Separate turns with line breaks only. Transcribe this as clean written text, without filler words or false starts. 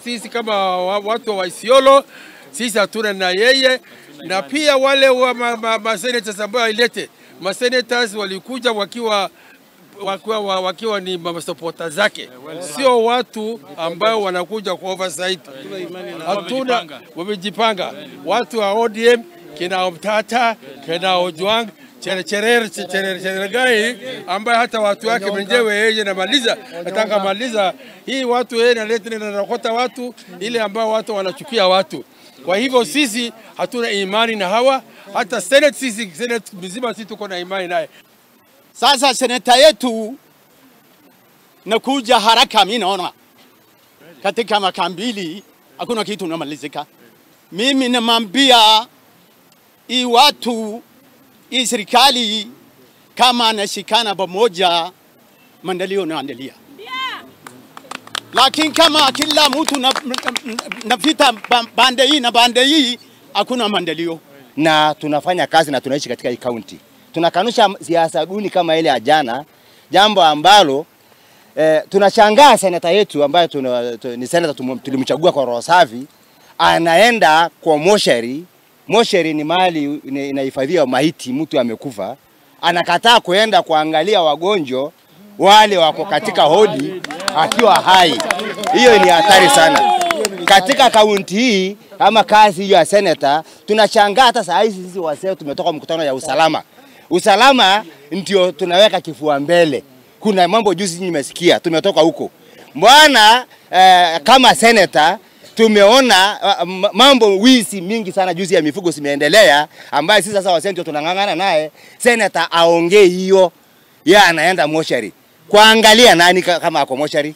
Sisi kama watu wa Isiolo, sisi hatuna na yeye, na pia wale wa ma senators ambao ilete ma senators walikuja wakiwa ni supporters zake, sio watu ambao wanakuja kwa oversight. Hatuna, wamejipanga watu wa ODM, kina Omtata, kina Ojwang, Cherargei ambaye hata watu wake mwenyewe yeye anamaliza, nataka maliza hii watu yeye analeta na nakota watu ile ambao watu wanachukia watu. Kwa hivyo sisi hatuna imani na hawa, hata Senate, sisi Senate mzima sisi tuko na imani naye.
Sasa seneta yetu nakuja haraka, mimi naona katika makambili hakuna kitu namalizika. Mimi namwambia hii watu, hii serikali kama anashikana pamoja, maendeleo naendelea. Lakini kama kila mtu nafita bande hii na bande hii, hakuna maendeleo.
Na tunafanya kazi na tunaishi katika hii county. Tunakanusha siasa duni kama ile ya jana, jambo ambalo tunashangaa seneta yetu ambaye ni seneta tulimchagua kwa roho safi, anaenda kwa moshari. Moshari ni mahali inahifadhiwa maiti, mtu amekufa. Anakataa kuenda kuangalia wagonjwa wale wako katika hodi akiwa hai. Hiyo ni hatari sana. Katika kaunti hii ama kazi hiyo ya seneta, tunashangaa hata saa hizi sisi wasee tumetoka mkutano ya usalama. Usalama ndio tunaweka kifua mbele. Kuna mambo juzi nimesikia, tumetoka huko. Bwana kama seneta tumeona mambo wizi mingi sana juzi ya mifugo zimeendelea, ambaye sisi sasa wasee ndio tunang'ang'ana naye. Seneta aongee hiyo, yeye anaenda moshari kuangalia nani kama ako moshari.